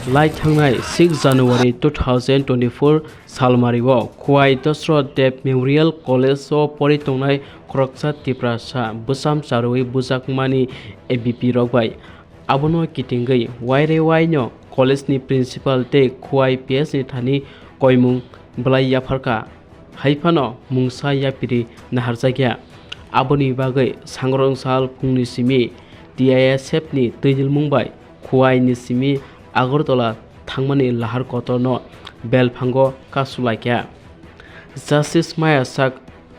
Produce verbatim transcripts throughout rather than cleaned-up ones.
Lai thangnai six January two thousand twenty-four salmario Khwai Dosroth Deb Memorial College o pori tongnai khoroksa Tiprasa bwsam charwi bujakmani A B P rok bai. Abono kitingwi waire waino college ni principal tei Khwai P S ni thani koimung bwlai yapharkha. Hai phano mungsa yapiri naharjakya. Aboni bagwi sangrong sal phungni simi T I S F ni twijlmung bai Khwai ni simi Agartala thangmani lahar kotorno belphango kasulaikha. Justice Maya sak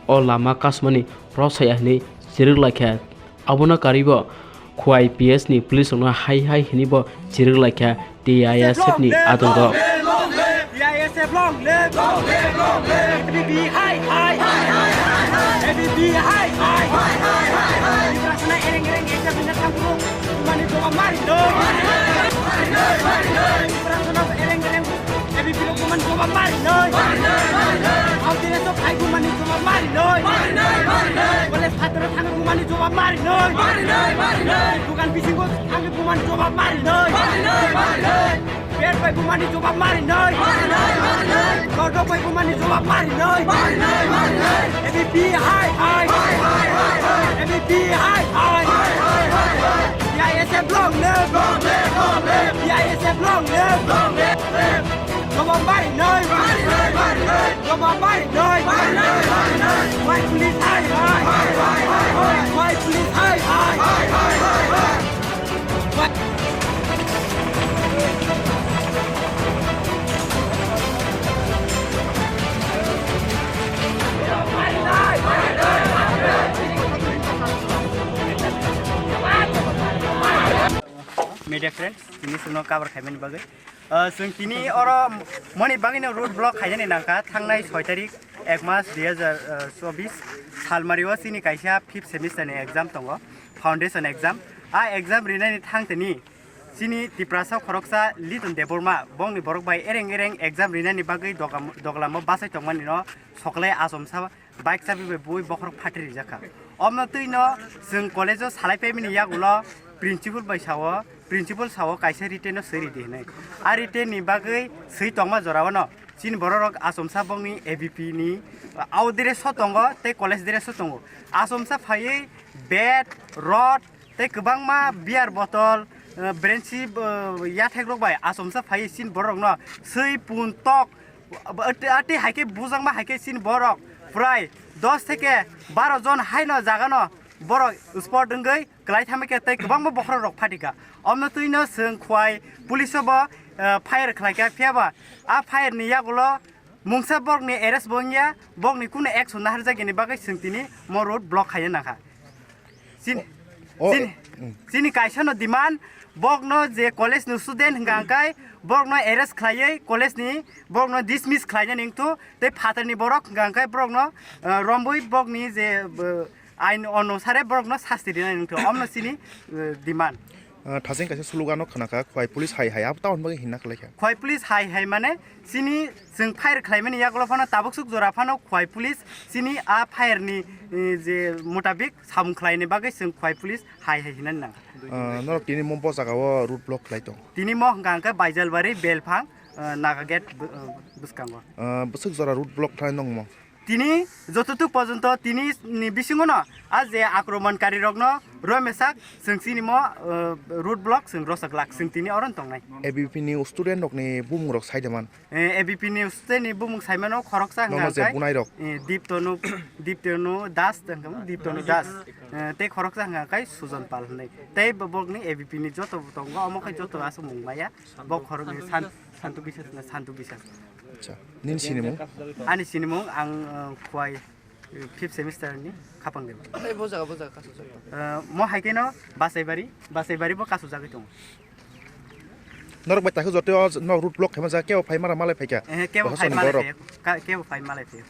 o lama kasumani rosaya hinwi chiriklaikha. Abono karwibo Khwai P S ni police rokno hai hai hinwi bo chiriklaikha T I S F ni adongrok. T I S F long live! Long live, long live! A B P hai hai! Hai hai hai hai! A B P hai hai! Hai hai hai hai! Tiprasana ereng ereng ekta bina thangkuru mani jawab mari noi! Mari noi, mari noi! Tiprasana ereng ereng A B P rok bumani jawab mari noi. Mari noi, mari noi. Audire sok khai bumani jawab mari noi. Mari noi, mari noi. Kole phataro thang bumani jawab mari noi. Mari noi, mari noi. Dukan bisingo thang bumani jawab mari noi. Mari noi, mari noi. Bed bai bumani jawab mari noi. Mari noi, mari noi. Kodok bai bumani jawab mari noi. Mari noi, mari noi. A B P hai hai. Hai hai hai hai. A B P hai hai. Hai hai hai hai. T I S F long live. Long live, long live. T I S F long live. Long live, long live. Jawab mari noi. Mari noi, mari noi. Jawab mari noi. Mari noi, mari noi. Wai police hai hai. Hai hai hai hai. Wai police hai hai. Hai hai hai hai. Wai Media friends, tini chwngno cover khaimani bagwi. Ah, chwng tini oro moni bagwino road block khainani nangkha, thangnai soi tarik ek mas dui hajar chobis salmario chini kaisa fifth semester ni exam tongo, foundation exam. A exam rinani thangtini chini Tiprasa khoroksa Liton Debbarma bongni borok bai ereng ereng exam rinani bagwi dogam-, doglamo bachai tongmani no soklai achomsa bike chabi bai bui bokhorok phatri rijak kha. Omno twi no chwng college o salai paimani yagulo principal bai sao, principal sao kaisa written no swi ridi hinwi. A written ni bagwi swi tongma jora o no chini borok rok achomsa bongni A B P ni, ah, out dress o tongo tei college dress o tongo. Achomsa phaiwi bat, rod tei kwbangma beer bottle, ah, brenchi, ah, yathek rok bai achomsa phaiwi chini borok rok no swi pun tok Abo ate, ate hai khe bujakma hai khe chini borok prai dos theke baro jon haino jagano borok spot wngwi kwlai thamwi khe tei kwbangma bokhorok rok phatika. Omno twino chwng Khwai police o bo, eh, fire khlai kha, phiya ba a fire ni yagulo mungsa borok ni arrest bo wngya, borok ni kunu action naharjak yani bagwi chwng tini mo road block khaina nangkha. Chini, o, chini, mm. Chini kaisa no demand, bokno je college ni student hwnka hwnkhe bokno arrest khlaiwi college ni bokno dismiss khlainani wngthu, tei phatarni borok hwnka hwnkhe borokno, eh, romwi bokni je, eh, ain onusare borokno sasti rinani wngthu, omno chini, eh, demand. Ah, thasing kaisa slogan no khna kha, Khwai police hai hai, abo tamoni bagwi hinna khlai kha. Khwai police hai hai mane chini chwng fire khlaimani yagulo phano tabuk suk jora phano Khwai police chini a fire ni, eh, je mutabik samung khlaini bagwi chwng Khwai police hai hai hinani nang. Ah, norok tini mo bo jaga o road block khlai tong. Tini mo hwnka hwnkhe Baijalbari, Belphang, eh, Naga gate bw-, eh, bwskango. Ah, bwswk jora road block khlai nong mo? Tini jototuk porjonto tini ni bisingo no a je akromon kari rok no romesak chwng chini mo, eh, road block chwng rosok lak chwng tini oro tongnai. A B P ni student rok ni bumung rok sai de man. Eh, A B P ni student ni bumung saimano khoroksa hwnka Nono je hwnkhe, bunai rok. Eh, Diptonu, Diptonu Das, hwnka Diptonu Das. Eh, tei khoroksa hwnka khe Sujon Pal hwnwi. Tei bo-, borokni A B P ni joto bo tongo, omo khe joto aswk mung maya. Bo khoroknwi San-, Santu Biswas na Santu Biswas. Acha, nini sinimung? Ani sinimung ang, eh, Khwai, eh, fifth semester ni Khapang Deba. Tei bo jaga, bo jaga kasujak. Eh, mo hai khe no Basaibari, Basaibari bo kasujagwi tongo. Norok bai takhuk joto o norok road block khaima ja, kebo phai mara malai phaikha. Eh, kebo phai Bahasani malai borok. Phaikha. Ka-, kebo phai malai phaikha.